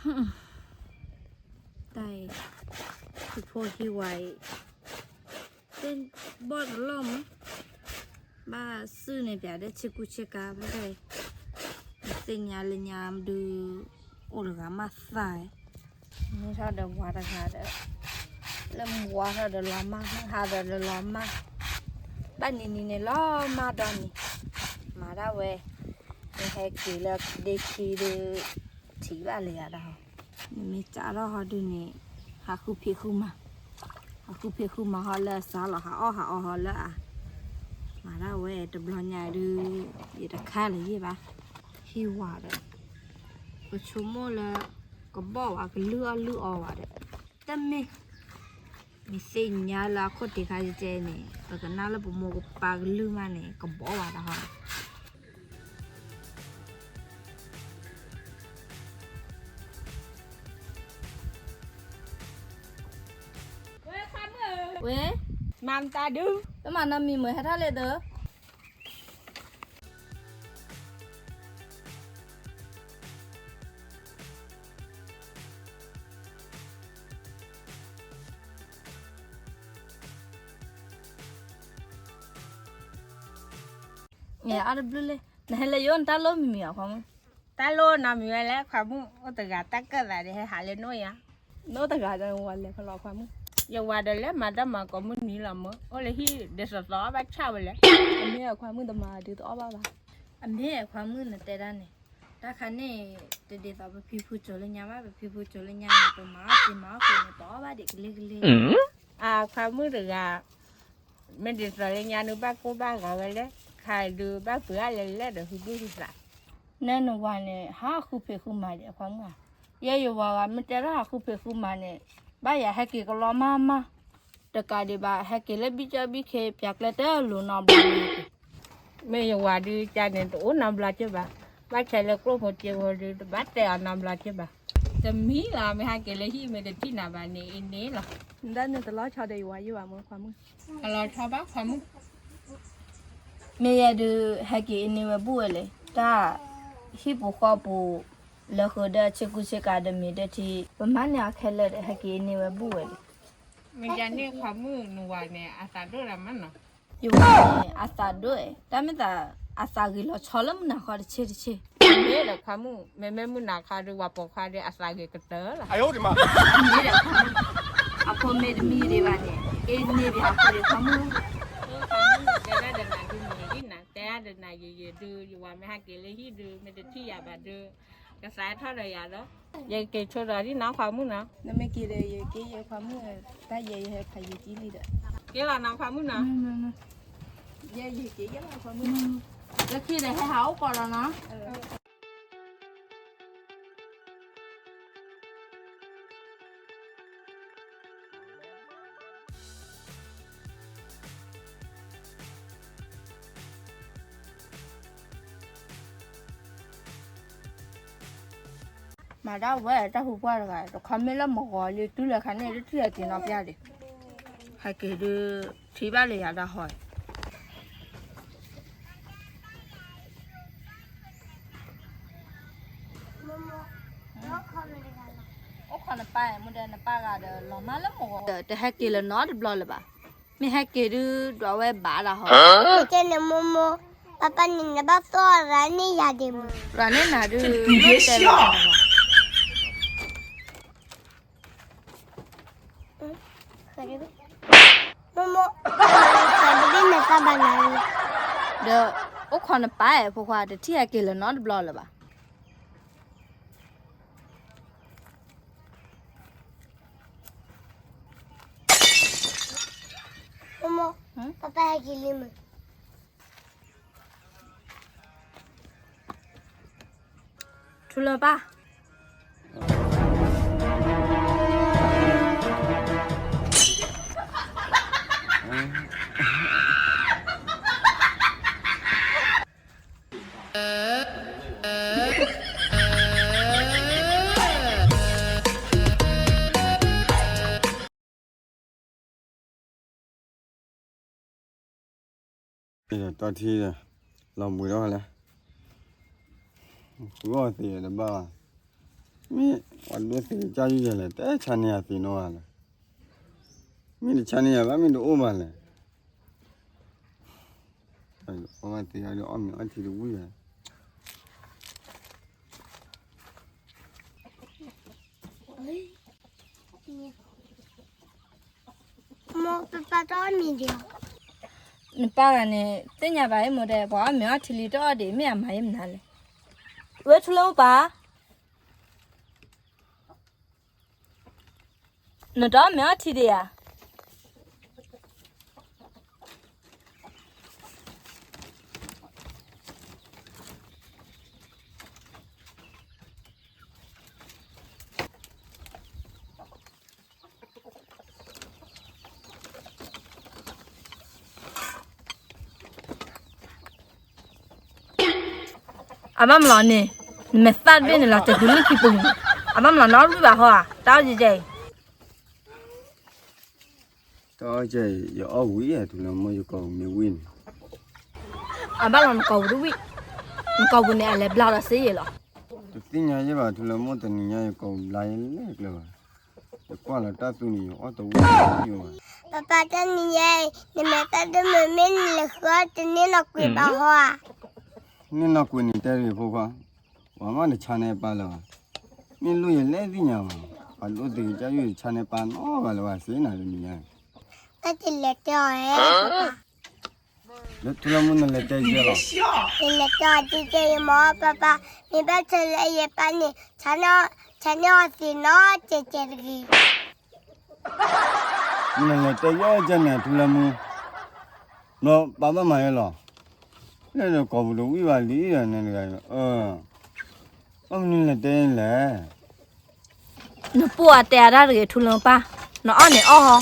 တၢ်အံၤ သုးဖိဟံးဝါအံၤ သ့ၣ်ဘီၣ်တလီၢ်မး ဘၣ်စုၣ်န့ၢ်ပၠးဒီးဆ့ကူဆ့ကၤဖဲဖဲ သ့ၣ်ညါလၢညါဒုး အိၣ်တဂၤမးသၣ် မ့ၢ်ထီၣ်ဒီးဝါတဂၤဒီး လၢမုၢ်ဝါထီၣ်ဒီးလီၤမၢ် ဟါဒီးလီၤမၢ် ဘၣ်နံၤနံၤန့ၣ်လီၤမၢ်ဒီးန့ၣ် မၤဒၣ်ဝဲ နဟဲက့ၤလၢဒ့ခံဒုး ထံၣ်ဘၣ်လၢယၤဒၣ်ဟီ နမ့ၢ်စးထီၣ်ဟီဒုးန့ၣ် ဟးဃုဖံးဃုမၤ ဟးဃုဖံးဃုမၤဟီလၢအစးလီၤ ဟးအီၣ်ဟးအီဟီလၢအ မၤဒၣ်ဝဲတဘျီညါဒုး ယတခါလၢၤယ့ၢ်ဘၣ် ဟံးဝါဒီး ပဆိကမိၣ်လၢ ကဘီၣ်ဝဲကလုၢ်အီၣ်လုၢ်အီဝဲဒီး တမ့ၢ် မ့ၢ်သ့ၣ်ညါလၢအခိၣ်တ့ၢ်ခါကဲကဲန့ၣ် ပကနၣ်လၢပမိၢ်ပပၢ်ကလုၢ်မးန့ၣ် ကဘီၣ်ဝဲဒၣ်ဟီ ဝဲ မၤမတၤဒုး ပမၤနီတမံၤမ့ၢ်ဟဲထီၣ်လဲၣ်သၢ အါတဘျုးလဲၣ် နဟဲလၢယအိၣ်နတၢ်လိၣ်မံၤမံၤအီၤခွါမုၣ် တၢ်လိၣ်နီတမံၤဝဲလဲၣ် ခွါမုၣ်အိၣ်တဂၤတၢ်ကၢၣ်သးဒ်ဟဲဟးလၢနအိၣ်ယၤ နအိၣ်တဂၤဒီးဝၤလဲၤဖဲလဲၣ်ခွါမုၣ် ယဝၤဒီးလဲၤမၤတၢ်မၤကိးမုၢ်နံၤလီၤမၢ် အိၣ်လၢဟံၣ်ဒ်သိးသိးအီၣ်ဘၣ်ဆၣ်ဝဲလဲၣ် အမ့ၢ်အခွါမုၣ်တမၤဒုးတအီၣ်ဘၣ်ဘၣ် အမ့ၢ်အခွါမုၣ်နတဲဒၣ်န့ၣ် တၢ်ခါန့ၣ် တဒ်သိးပဖံဖုစိၤလၢညါဘၣ် ပဖံဖုစိၤလၢညါန့ၣ် ပမၤအီၣ်စ့မၤအီၣ်ဃုာ်န့ၣ် ပအီၣ်ဘၣ်ဒံးကလ့ကလ့ အခွါမုၣ်တဂၤ မ့ၢ်ဒ်သိးလၢညါဒုးဘၣ်ကိၢ်ဘၣ်ဂီၤဝဲလဲၣ် ခါဒုးဘၣ်ပှ့ၤအါလဲၣ်လဲၣ်ဒီးဟုဘုဟုသး နဲနဝၤန့ၣ် ဟးဃုဖံးဃုမၤဒံးအခွါမုၣ်ဧါ ယဲယဝၤဂၤမ့ၢ်တဲထီၣ်ဟးဃုဖံးဃုမၤန့ၣ် ဘၣ်ယၤဟဲက့ၤကလီမးမး တကးဒံးဘၣ် ဟဲက့ၤလၢဘံၣ်ကၠီဘံၣ်ခ့ ပၠးကျဲတလိၤနီတဘျီန့ၣ် မ့ၢ်ယဝၤဒုးကါန့ၣ် တအိၣ်နီတဘျီက့ၢ်ဘၣ်, ဘၣ်ဆဲးလၢကျိၣ်ဖိစ့ဖိဒုး တဘၣ်တဲအီၤနီတဘျီက့ၢ်ဘၣ်. တမံၤလီၤ မ့ၢ်ဟဲက့ၤလၢဟံၣ်မ့ၢ်တထံၣ်နၤဘၣ်န့ၣ် အံၤန့ၣ်လီၤ. နဒၣ်န့ၣ်တလီၤဆီဒီးယဝၤယံၢ်ဘၣ်မ့ၢ်ခွါမုၣ်, အလီၤဆီဘၣ်ခွါမုၣ်. မ့ၢ်ယဲဒုး ဟဲက့ၤအံၤန့ၢ်ဝဲဘူၣ်ဝဲလဲၣ်, တၢ်ဟံၣ်ပူၤဃီပူၤ လၢဃုာ်ဒီးဆ့ကူဆ့ကၤဒီးမ့ၢ်တထံၣ်, ပမၤန့ၢ်အီၤခဲလၢာ်ဒီး ဟဲက့ၤအံၤန့ၢ်ဝဲဘူၣ်ဝဲလဲၣ်. မ့ၢ်ယၤန့ၣ်ခွါမုၣ်နဝၤန့ၣ် အသးဒိၣ်ဒၣ်မးနီၤ. ယဝၤန့ၣ် အသးဒိၣ်, တၢ်မ့ၢ်သး အသးဂ့ၤလီၤဆီလၢမုၢ်နၤခီတဆ့တဆ့. မ့ၢ်ဒီးခွါမုၣ်, မ့မ့ၢ်မုၢ်နၤခီဒီး ဝၤပိာ်ခွါဒီး အသးဂ့ၤကတၢၢ်လီၤ. အဖိမ့ၢ်တမံၤဒံးဘၣ်န့ၣ် က့ၤန့ၢ်ဒံးအဖိဒံးခွါမုၣ်. တဲဒၣ်ဒီးနၤဒုးမ့ၢ်ဂ့ၤနၤ, တဲဒၣ်ဒီးနၤယံာ်ယံာ်ဒုး ယဝၤမ့ၢ်ဟဲက့ၤလၢဟံၣ်ဒုး မ့ၢ်တထံၣ်ယၤဘၣ်ဒုး ကသးထီၣ်ဒီးယၤဒီး ယက့ၤဆိဒီးဒ်နီၢ်ခွါမုၣ်နီၤ. နမ့ၢ်က့ၤဒီးယက့ၤယခွါမုၣ်, တၢ်ယဲယဟဲဖးယံာ်ကံလံဒီး က့ၤလီၤနီၢ်ခွါမုၣ်နီၤ. ယဲယက့ၤယဲလီၤခွါမုၣ်, လၢခံဒီးဟဲဟးအိၣ်ကိးလီၤနီၤ. မၤဒၣ်ဝဲတၢ်ဟူကွၢ်တဂၤ တခီမ့ၢ်လၢမဂီၤလံ တုၤလၢခါန့ၣ် တထံၣ်ဟဲက့ၤနီတဘျီဒံး, ဟဲက့ၤဒုး ထံၣ်ဘၣ်လၢယၤဒၣ်ဟီ. အိၣ်ခိးနပၢ်, မ့ၢ်ဒီးနပၢ်ဂၤဒီး လီၤမၢ်လၢမဂီၤ တဟဲက့ၤလၢၤနီတဘျီလၢၤဘၣ်. မ့ၢ်ဟဲက့ၤဒုး ဒွးဝဲဘၣ်ဒၣ်ဟီ. ကဲန့ၣ်မိၢ်မိၢ်, ပၢ်ပၢ်န့ၣ် နဘၣ်သီၣ်ရၤန့ၢ်ယၤဒံးမး. ရၤန့ၢ်နၤဒုး တဲလီၤ. မိၢ်မိၢ်, တဘ့ၣ်နတၢ်ဘၣ်နၤလံ. ဒီး အိၣ်ခိးနပၢ်ဧါ ဖိခွါ တထံၣ်ဟဲက့ၤလၢၤနီတဘျီလၢၤဘၣ်. မိၢ်မိၢ်, ပၢ်ပၢ်ဟဲက့ၤလံမး. ထူလၢၤပၢ်. တီၢ်ထံဒီး လီၤဘှံးထီၣ်လဲၣ်, ဃုအီၣ်သ့တဘၣ်ဘၣ်, မ့ၢ်ပှၤဒိးသ့ၣ်ကစၢ်ယုၢ်ယဲလဲၣ်, တဆါန့ၢ်ယၤသ့ၣ်နီၣ်ဘၣ်လဲၣ်. မ့ၢ်တဆါန့ၢ်ယၤဘၣ် မ့ၢ်တအိၣ်ဘၣ်လဲၣ်. အီၣ်မ့ၤအီထံတဝံၣ်ဘၣ်. မိၢ်ပၢ်တအီၣ်မ့ၤဒံးဧါ. နပၢ်ဂၤန့ၣ် သ့ၣ်ညါဘၣ်အံၤမိၢ်ဒဲး ပှၤအီၣ်မ့ၤအီထံလံတအီၣ်ဒံး မ့ၢ်အမၤယဲမနုၤလဲၣ်. ဝဲထူလၢမူပၢ်, နတအီၣ်မ့ၤအီထံဒံးဧါ. အဘၣ်မနုၤလီၤန့ၣ်, နမဲာ်သၣ်တဘ့ၣ်န့ၣ်လီၤ တဒုလၢခံပူၤန့ၣ်, အဘၣ်မနုၤလီၤ နအီၣ်တဝံၣ်ဘၣ်ဟီဧါ, တၢ်အီၣ်ကဲကဲအံၤ. တၢ်အီၣ်ကဲအံၤ ယအီၣ်ဝံၤဧါ ထူလၢမူ ယကိာ်ပူၤမ့ၢ်ဝံၣ်န့ၣ်. အဘၣ်လီၤ နကိာ်ပူၤတဝံၣ်, နကိာ်ပူၤန့ၣ် အလဲၤဘျါဒီးစ့ယဲၢ်လီၤ. တသ့ၣ်ညါယဲဘၣ် ထူလၢမူ တနံၤညါ ယကိာ်ပူၤဘျါယဲၢ်လၢကျဲဘၣ်. ယကွၢ်လီၤတၢ်သူန့ၣ် ယအီၣ်တဝံၣ်ဘၣ်. ပၢ်ပၢ် တနံၤညါအံၤ နမဲာ်သၣ်တမုာ် မ့ၢ်နလဲၤဃုအီၣ်တန့ၢ်နီၢ်ကွံာ်ဘၣ်ဟီဧါ. န့ၢ်နီၢ်ကွံာ်န့ၣ် တဲတဂ့ၤဖိခွါ, ပှၤမ့ၢ်တဆါန့ၢ်ပၢ်လၢၤဘၣ်. မ့ၢ်လိၣ်ယလဲၤသ့ၣ်ညါဘၣ်, ပှၤဒိးသ့ၣ်ကစၢ်ယုၢ်တဆါန့ၢ်ပၢ်နီတဂၤလၢၤဘၣ် စ့နၤတနံၤညါအံၤ. တၢ်တလဲၤတဲအီၤဧါ. လၢထူလၢမူ နလဲၤတဲယဲလီၤ. ယလဲၤတဲအီၤ ကဲကဲအံၤ မ့ၢ်ပၢ်ပၢ်, မ့ၢ်ဘၣ်ဆၢလၢယပၢ်န့ၣ် ဆါန့ၢ်အီၤသ့ၣ်နီၣ် ကဲကဲတဂ့ၤ. နလဲၤတဲယဲကဲန့ၣ် ထူလၢမူ, ဒီးပၢ်ဘၣ်မၤယဲလီၤ. လၢနကိာ်ပူၤတဝံၣ်ဘၣ်လံဒီး နတဂၤ, ဘၣ်မနုၤလဲၤတဲလဲၣ်. နပိာ်အတဲအတၢ်တဂ့ၤ ထူလၢမူပၢ်, နအီၣ်န့ၣ်အီၣ်ဟီ.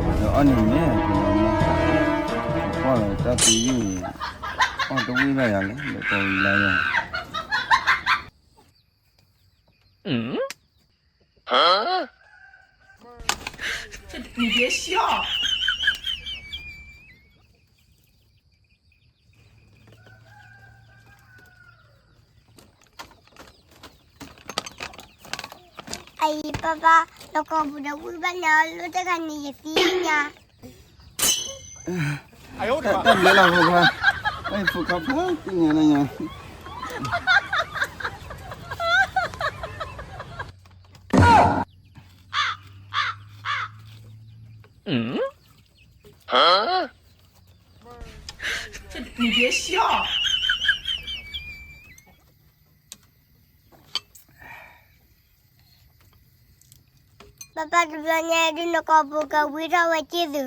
ဒီးအီၣ်န့ၣ်န့ၣ် ထူလၢမူ, နကွၢ်လီၤတၢ်သူယုၢ်န့ၣ် အီၣ်တဝံၣ်ဘၣ်ယၤလဲၣ် ဒီးကိာ်ပူၤလၢယၤ. အအံၤ ပၢ်ပၢ်, နကိာ်ပူၤဒီးဝံၣ်ဘၣ်န့ၣ် အီၣ်လၢတဂၤန့ၣ် ယသ့ၣ်ညါ. တၢ်ဘျဲလီၤဖိခွါ, ဝဲဖိခွါဖးသ့ၣ်ညါလၢညါ. ပၢ်ပၢ် တဘျီညါဒုး နကိာ်ပူၤကဝံထီၣ်ဝဲက့ၢ်သု.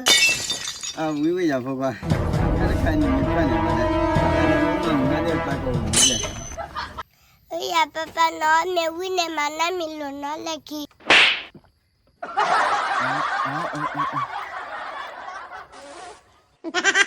အဝံဝဲယၤဖိခွါ, တၢ်တခါန့ၣ်မ့ၢ်တဖၣ်န့ၣ်ဘၣ်လဲၣ်, တၢ်တခါန့ၣ်မ့ၢ်တဖၣ်န့ၣ်ဘၣ်လဲၣ်. အယၤပၢ်ပၢ်နီၤ မ့ၢ်ဝံၣ်န့ၣ် မၤနၢ်မံၤလိာ်နီၤလဲၣ်ခံ. အ